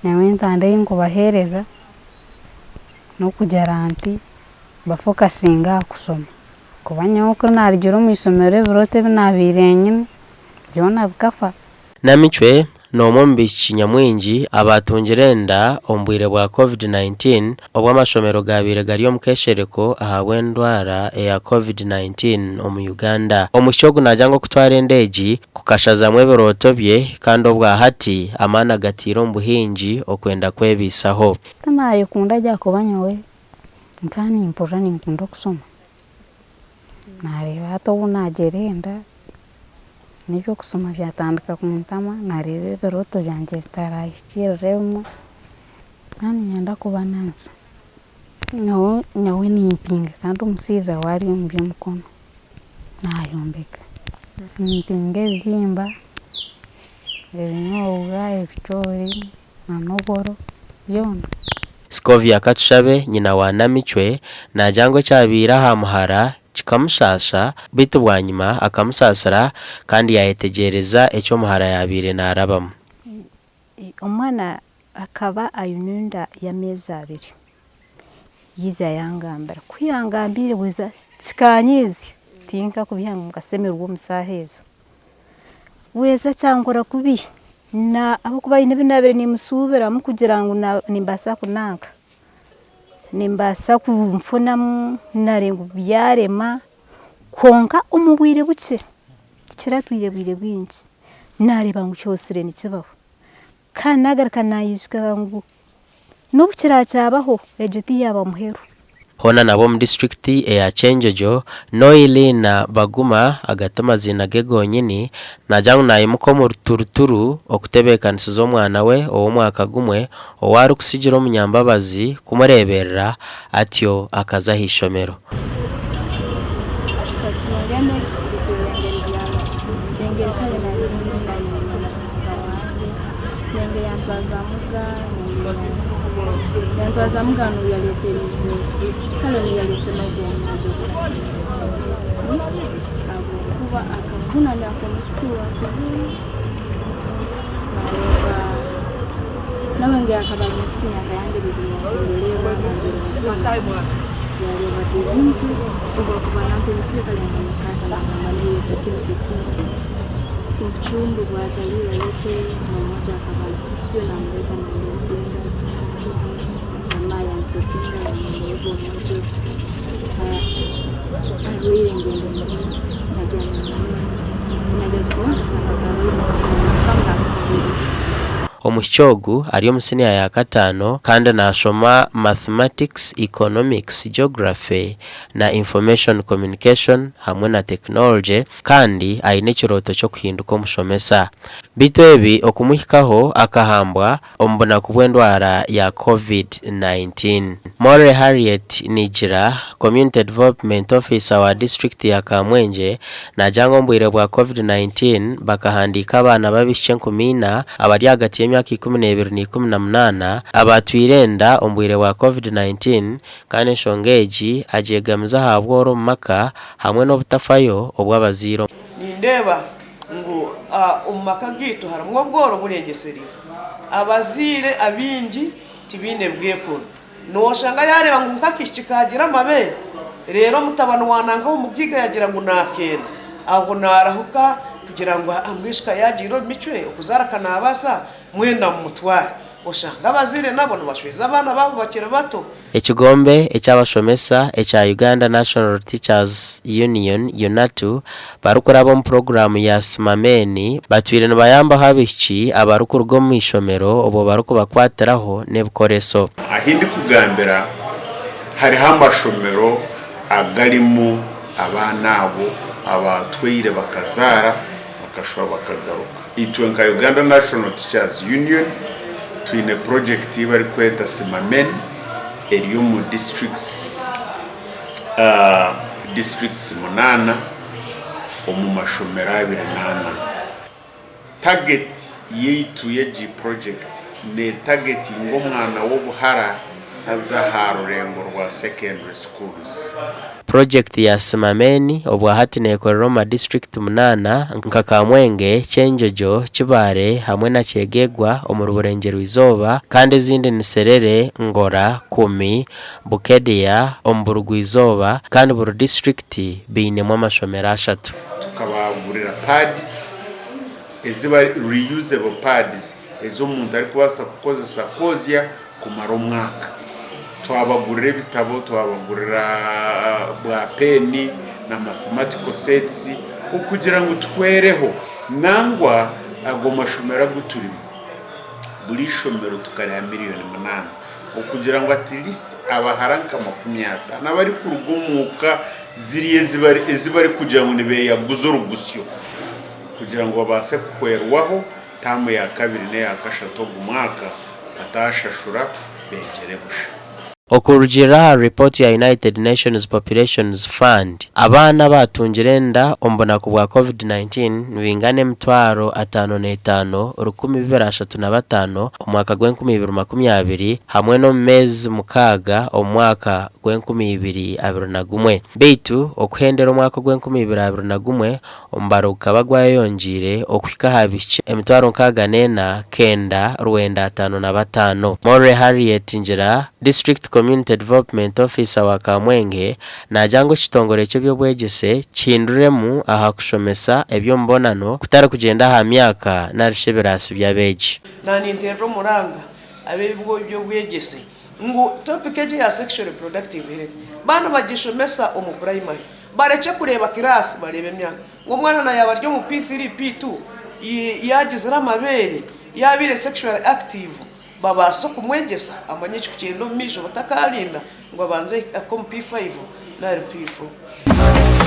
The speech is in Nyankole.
Nyowe entanda ei nkubaheereza n'okugira nti bafokasinge aha kushoma kuba nyowe ku naarugire omu ishomero ebirooto ebi naabaire nyine byona bikafa. Namicwe n'omwe omu baishiki nyamwingi abaatungire enda omu bwire bwa Covid 19 obu amashomero gaabaire gari omu keeshereko ahabw'endwara eya Covid 19 omu Uganda. Omwishiki ogu naagira ngu okutwara enda egi kukashazamu ebirooto bye kandi obwa hati amaani agataire omu buhingi okwenda kwebaisaho. Tinayekunda gye ahakuba nyowe nkaba nimpurira ninkunda okusoma. Nareeba hati obu nagyera enda n'eby'okusoma byatandika kuntama, nareeba ebirooto byangye bitarahikiirira ebimwe, nkaba niinyenda kuba nurse. Nyowe nimpinga kandi omushaija we ari omu by'emikono nayombeka. Nimpinga ebihimba, ebinyoobwa, ebicoori n'oburo byona. Scovia Katushabe nyina wa Namicwe naagira ngu ekyabaire aha muhara kikamushaasha beitu bwanyima akamusaasira kandi yaayetegyereza eki omuhara yaabaire naarabamu. Omwana akaba aine enda y'ameezi abiri, yaija yangambira, ku yangambiire bwiza kikanyiizya tinkakubiiha ngu nkasemererwa omu shaaha ezo, bweza kyankora kubi ahabw'okuba haine ebi naabaire nimusuubiramu kugira ngu nimbaasa kunanka, nimbaasa kunfunamu nari ngu byarema kwonka omu bwire bukye tikiratwire bwire bwingi naareeba ngu kyosire nikibaho kandi naagaruka naijuka ngu n'obu kiraakyabaho egyo tiyaaba muheru. Hoona nabwo omu disiturikiti eya Kyenjojo, Noelina Baguma, aga ti maziina ge gonyini, naagira ngu naimuka omu ruturuturu okutebeekanisiza omwana we ow'omwaka gumwe ou arikutsigira omunyambabazi kumureeberera atyo akaza aha ishomero. Omwishiki ogu ari omu siniya ya kataano kandi naashoma Mathematics, Economics, Geography na Information Communication hamwe na Technology kandi aine ekirooto ky'okuhinduka omushomesa. Beitu ebi okumuhikaho akahambwa omu bunaku bw'endwara ya Covid 19. Morley Harriet Nigira, Community Development Officer wa disiturikiti ya Kamwengye naagira ngu omu bwire bwa Covid 19 bakahandiika abaana b'abaishiki 4,000 abari ahagati y'emyaka 12 na 18 abaatwire enda omu bwire bwa Covid 19 kandi enshonga egi agyegamize aha bworo omu maka hamwe n'obutafayo obw'abazaire. Nindeeba ngu omu maka gaitu harimu obworo burengyesereize. Abazaire abaingi tibaine bwekoro. Nooshanga yaareeba ngu nk'akaishiki kaagira amabeere, reero mutabani wa nanka w'omugaiga yaagira ngu naakenda. Aho naarahuka kugira ngu omwishiki yaagiire omu micwe, okuzaara ka naabaasa, mwena mumutware. Oshanga abazaire nabo nibashweza abaana baabo bakiri bato. Ekigombe eky'abashomesa ekya Uganda National Teachers Union, UNATU, barikuraba omu puroguraamu ya Simameni batwire nibayambaho abaishiki abarikuruga omu ishomero obwo barikubakwatiraho n'ebikoreso. Ahi ndikugambira hariho amashomero agarimu abaana abo abaatwaire bakazaara bakashuba bakagaruka. Itwe nka Uganda National Teachers Union twine purojekiti ei barikweta Simamen eri omu disiturikiti disiturikiti munaana omu mashomero 24. Tageti yaitu y'egi purojekiti neetagetinga omwana w'obuhara haza aha rurengo rwa secondary schools. Purojekiti ya Simameni obwahati nekorera omu madisiturikiti munaana nka Kamwenge, Kyenjojo, Kibaale hamwe na Kyegegwa omuri Burengyerwa Izooba kandi ezindi ni Serere, Ngora, Kumi, Bukedea omu Burugwa Izooba kandi buri disiturikiti bainemu amashomero ashatu. Tukabagurira pads ezibari reusable pads ezi omuntu arikubaasa kukozesa kwozya kumara omwaka. Twabagurira ebitabo, twabagurira bwa peeni na mathematical sets okugira ngu tuhwereho. Nangwa ago mashomero agu turimu, buri ishomero tukariha miriyoni munaana okugira ngu at least abahara nka 50 abarikuruga omu ka ziri ezi barikugira ngu nibeeyaguza orugusyo kugira ngu babaase kuhwerwaho Taamu ya kabiri n'eya kashatu ogu mwaka bataashashura beegyere busha. Okurugiirira aha ripooti ya United Nations Populations Fund, abaana abaatungire enda omu bunaku bwa Covid-19 nibaingana 55,135 omu mwaka gw'enkumi ibiri makumi abiri hamwe n'omu meezi mukaaga omu mwaka gw'enkumi ibiri abiri na gumwe. Beitu okuhendera omwaka ogw'enkumi ibiri abiri na gumwe, Omubaro gukaba gwayeyongyeire okuhika aha bihikye 64, 955. Morley Harriet Ngira, District Community Development Officer wa Kamwenge, naagira ngu ekitongore ky'eby'obwegyese kihinduremu aha kushomesa eby'omubonano kutari kugyenda aha myaka narishi ebiraasi by'abeegi. Naninterera omuranga ab'eby'obwegyese ngu topic egi eya sexual reproductive health baana bagishomesa omu primary. Barekye kureeba kiraasi bareebe emyaka. Ngu omwana na yaaba ari omu P3, P2, yaagizire amabeere, yaabaire sexually active, babaase okumwegyesa amanye ekikugyenda omu maisho batakaarinda ngu abanze ahike omu P5 nari P4.